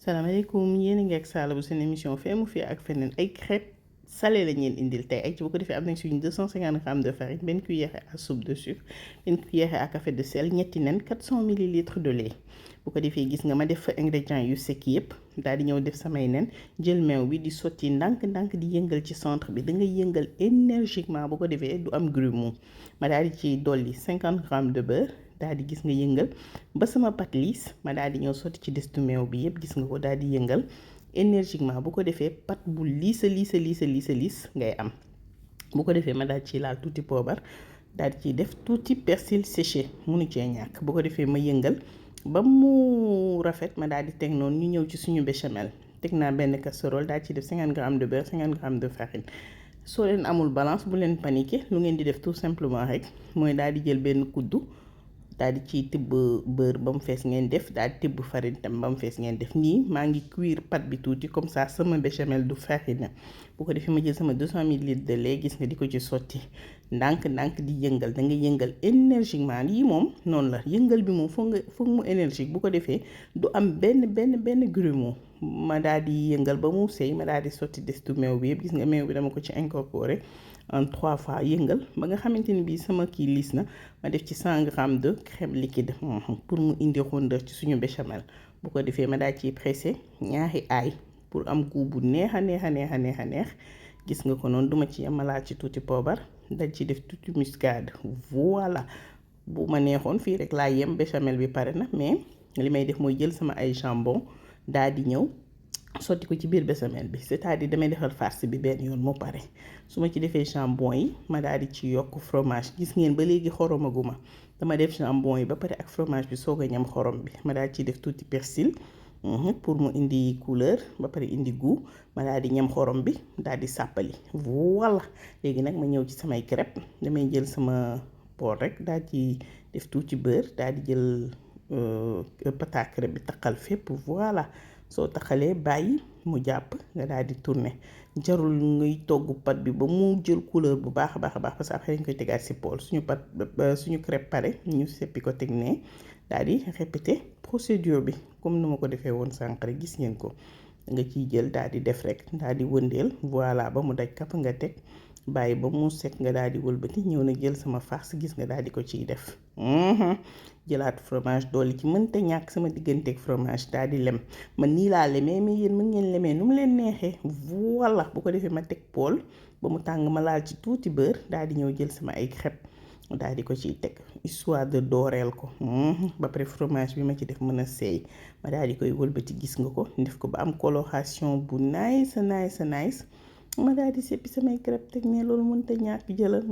salaamaaleykum yéen a ngi ak Sala bu seen émission fee mu fii ak feneen ay crêpes salées la ñeen indil tey ay ci bu ko defee am nañ suñu 250 grammes de farine benn cuillère à soupe de sucre benn cuillère à café de sel ñetti nen 400 millilitres de lait bu ko defee gis nga ma def fa ingrédients yu sec yëpp daal di ñëw def samay nen jël meew bi di sotti ndànk-ndànk di yëngal ci centre bi da nga yëngal énergiquement bu ko defee du am grumeau ma daal di ci dolli 50 grammes de beurre. daal di gis nga yëngal ba sama pâte lisse ma daal di ñëw sotti ci destu meew bi yëpp gis nga ko daal di yëngal énergiquement bu ko defee pâte bu liis ngay am bu ko defee ma daal ci laal tuuti poobar daal di ciy def tuuti persil séché munu cee ñàkk bu ko defee ma yëngal ba mu rafet ma daal di teg noonu ñu ñëw ci suñu béchamel teg naa benn casserole daal ci def 50 grammes de beurre 50 grammes de farine soo leen amul balance bu leen paniquer lu ngeen di def tout simplement rek mooy daal di jël benn kuddu daal di ciy tibb beurre ba mu fees ngeen def daal di tibb farine tam ba mu fees ngeen def nii maa ngi cuire pâte bi tuuti comme ça sama béchamel du farine bu ko defee ma jël sama 200 millilitres de lait gis nga di ko ci sotti ndànk di yëngal da nga yëngal énergiquement lii moom noonu la yëngal bi moom foog mu énergique bu ko defee du am benn grumeau ma daal di yëngal ba mu sey ma daal di sotti destu meew bi yëpp gis nga meew bi dama ko ci incorporé en 3 fois yëngal ba nga xamante ni bii sama kii liis na ma def ci 100 grammes de crème liquide pour mu indi rondeur ci suñu béchamel bu ko defee ma daal ciy pressé ñaari ail pour am goût bu neex gis nga ko noonu duma ci yemalaat ci tuuti poobar dal ci def tuuti muscade voilà bu ma neexoon fii rek laa yem béchamel bi pare na mais li may def mooy jël sama ay jambon daal di ñëw sotti ko ci biir béchamel bi c'est-à-dire damay defal farce bi benn yoon mu pare su ma ci defee jambon yi ma daal di ci yokk fromage gis ngeen ba léegi xoromaguma dama def jambon yi ba pare ak fromage bi soog a ñam xorom bi ma daal ciy def tuuti persil pour mu indi couleur ba pare indi goût ma daal di ñam xorom bi daal di sàppali voilà léegi nag ma ñëw ci samay crêpes damay jël sama pot rek daal ci def tuuti beurre daal di jël pâte à crêpes bi taqal fépp voilà soo taxalee bàyyi mu jàpp nga daal di tourner jarul ngay togg pâte bi ba mu jël couleur bu baax a baax parce que après dañ koy tegaat si poêle suñu crêpe pare ñu seppi ko teg ne daal di répéter procédure bi comme ni ma ko defee woon sànq rek gis ngeen ko nga ciy jël daal di def rek daal di wëndeel voilà ba mu daj kapp nga teg bàyyi ba mu sek nga daal di wëlbati ñëw na jël sama farce gis nga daal di ko ciy def jëlaat fromage dolli ci mënta ñàkk sama digganteeg fromage daal di lem man nii laa lemee mais yéen mën ngeen lemee nu mu leen neexee voilà bu ko defee ma teg poêle ba mu tàng ma laal ci tuuti beurre daal di ñëw jël sama ay crêpes daal di ko ciy teg histoire de dooreel ko ba pare fromage bi ma ci def mën a seey ma daal di koy wëlbati gis nga ko def ko ba am coloration bu nice ma daal di seppi samay crêpes teg ne loolu mënta ñàkk jëlal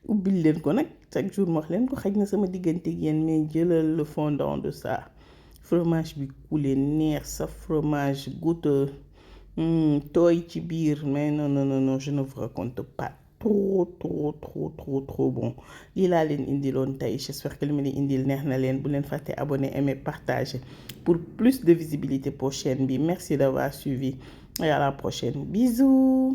ubbil leen ko nag chaque jour ma wax leen ko xaj na sama diggante ak yéen mais jëlal le fondant de ça fromage bi coulé neex sa fromage goûteux tooy ci biir mais non je ne vous raconte pas trop bon lii laa leen indiloon tey j'espère que li ma leen indil neex na leen bu leen fàtte abonner aimer partager pour plus de visibilité pour chaîne bi merci d'avoir suivi et à la prochaine bisous.